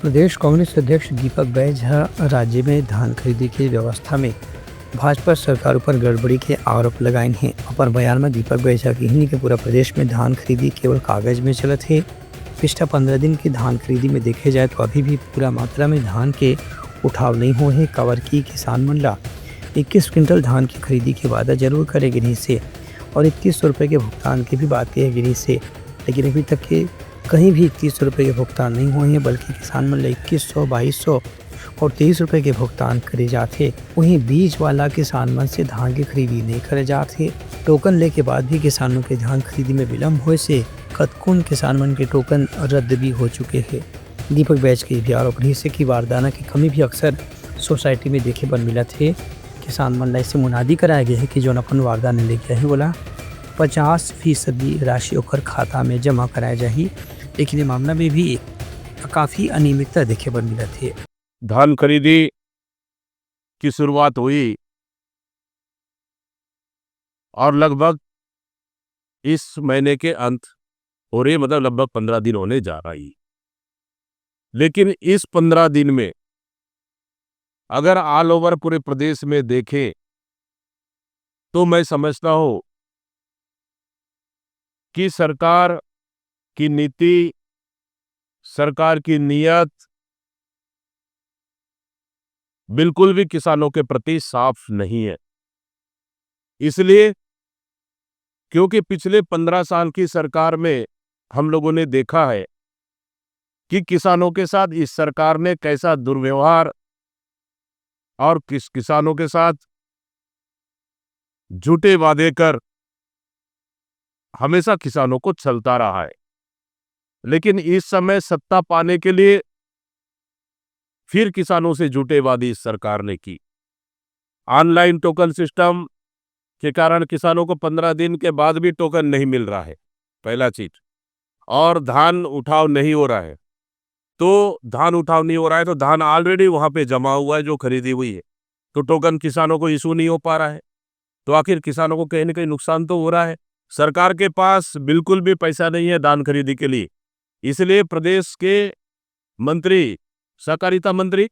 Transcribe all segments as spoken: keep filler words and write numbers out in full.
प्रदेश कांग्रेस अध्यक्ष दीपक बैज ह राज्य में धान खरीदी के व्यवस्था में भाजपा सरकार ऊपर गड़बड़ी के आरोप लगाइन हे। अपन बयान में दीपक बैज ह किहिन के पूरा प्रदेश में धान खरीदी केवल कागज में चलत हे। पिछला पंद्रह दिन के धान खरीदी में देखे जाए तो अभी भी पूरा मात्रा में धान के उठाव नहीं होए हे, काबर कि किसान मन ला इक्कीस क्विंटल धान की खरीदी के वादा जरूर करे गे रहिस हे और इक्कीस सौ रुपये के भुगतान के भी बात कहे गे रहिस हे, लेकिन अभी तक के कहीं भी इक्कीस सौ रुपये के भुगतान नहीं होए हे, बल्कि किसान मन ला इक्कीस सौ, बाईस सौ और तेईस रुपये के भुगतान करे जात हे। वहीं बीज वाला किसान मन से धान की खरीदी नहीं करे जात हे। टोकन लेके बाद भी किसानों के धान खरीदी में विलंब होए से कतकोन किसान मन के टोकन रद्द भी हो चुके हे। दीपक बैज के ये भी आरोप रहिस हे कि बारदाना की कमी भी अक्सर सोसाइटी में देखे बर मिलत हे। किसान मन ला ऐसे मुनादी कराए गए हे कि जोन अपन बारदाना लेके आही, ओला पचास फीसदी राशि ओकर खाता में जमा कराए जाही, लेकिन ये मामला में भी काफी अनियमितता देखे बर मिलत हे। धान खरीदी की शुरुआत हुई और लगभग इस महीने के अंत हो रही, मतलब लगभग पंद्रह दिन होने जा रही। लेकिन इस पंद्रह दिन में अगर ऑल ओवर पूरे प्रदेश में देखें तो मैं समझता हूं कि सरकार की नीति, सरकार की नीयत बिल्कुल भी किसानों के प्रति साफ नहीं है। इसलिए क्योंकि पिछले पंद्रह साल की सरकार में हम लोगों ने देखा है कि किसानों के साथ इस सरकार ने कैसा दुर्व्यवहार और किस किसानों के साथ झूठे वादे कर हमेशा किसानों को छलता रहा है। लेकिन इस समय सत्ता पाने के लिए फिर किसानों से झूठे वादे इस सरकार ने की। ऑनलाइन टोकन सिस्टम के कारण किसानों को पंद्रह दिन के बाद भी टोकन नहीं मिल रहा है, पहला चीज। और धान उठाव नहीं हो रहा है, तो धान उठाव नहीं हो रहा है तो धान ऑलरेडी वहां पे जमा हुआ है जो खरीदी हुई है, तो टोकन किसानों को इशू नहीं हो पा रहा है। तो आखिर किसानों को कहीं ना कहीं नुकसान तो हो रहा है। सरकार के पास बिल्कुल भी पैसा नहीं है धान खरीदी के लिए, इसलिए प्रदेश के मंत्री, सहकारिता मंत्री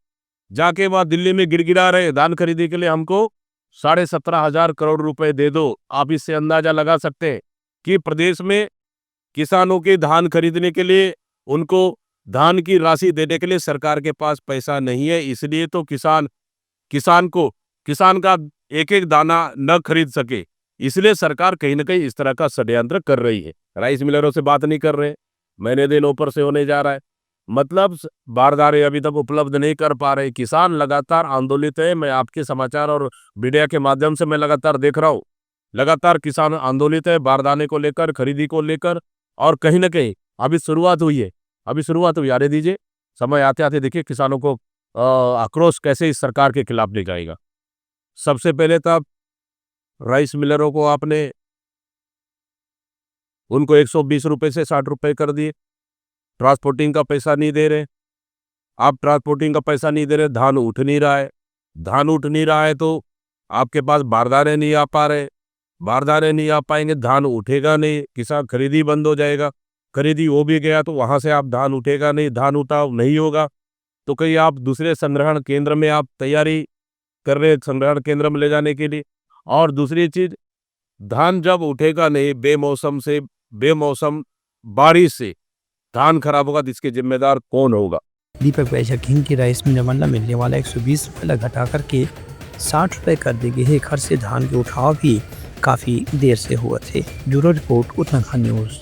जाके वहां दिल्ली में गिड़गिड़ा रहे धान खरीदी के लिए, हमको साढ़े सत्रह हजार करोड़ रुपए दे दो। आप इससे अंदाजा लगा सकते हैं कि प्रदेश में किसानों के धान खरीदने के लिए, उनको धान की राशि देने के लिए सरकार के पास पैसा नहीं है। इसलिए तो किसान किसान को किसान का एक एक दाना न खरीद सके, इसलिए सरकार कहीं ना कहीं इस तरह का षड्यंत्र कर रही है। राइस मिलरों से बात नहीं कर रहे, महीने दिन ऊपर से होने जा रहा है। मतलब बारदाने अभी तक उपलब्ध नहीं कर पा रहे, किसान लगातार आंदोलित है। मैं आपके समाचार और मीडिया के माध्यम से मैं लगातार देख रहा हूँ, लगातार किसान आंदोलित है बारदाने को लेकर, खरीदी को लेकर। और कहीं ना कहीं अभी शुरुआत हुई है, अभी शुरुआत हुई। आने दीजिए, समय आते आते देखिए किसानों को अ, आक्रोश कैसे इस सरकार के खिलाफ निकलेगा। सबसे पहले तो आप राइस मिलरों को आपने उनको एक सौ बीस रुपए से साठ रुपए कर दिए, ट्रांसपोर्टिंग का पैसा नहीं दे रहे। आप ट्रांसपोर्टिंग का पैसा नहीं दे रहे, धान उठ नहीं रहा है। धान उठ नहीं रहा है तो आपके पास बारदाने नहीं आ पा रहे, बारदाने नहीं आ पाएंगे, धान उठेगा नहीं, किसान खरीदी बंद हो जाएगा। खरीदी हो भी गया तो वहां से आप धान उठेगा नहीं, धान उठाव नहीं होगा तो कहीं आप दूसरे संग्रहण केंद्र में आप तैयारी कर रहे हैं संग्रहण केंद्र में ले जाने के लिए। और दूसरी चीज, धान जब उठेगा नहीं बेमौसम से, बेमौसम बारिश से धान खराब होगा तो इसके जिम्मेदार कौन होगा? दीपक बैज ह किहिन कि राइस मिलर मन ल मिलने वाला एक सौ बीस रुपये ल घटा करके साठ रुपये कर दे गे हे। एखर से धान के उठाव भी काफी देर से होवत हे। Bureau report, Uttarakhand news.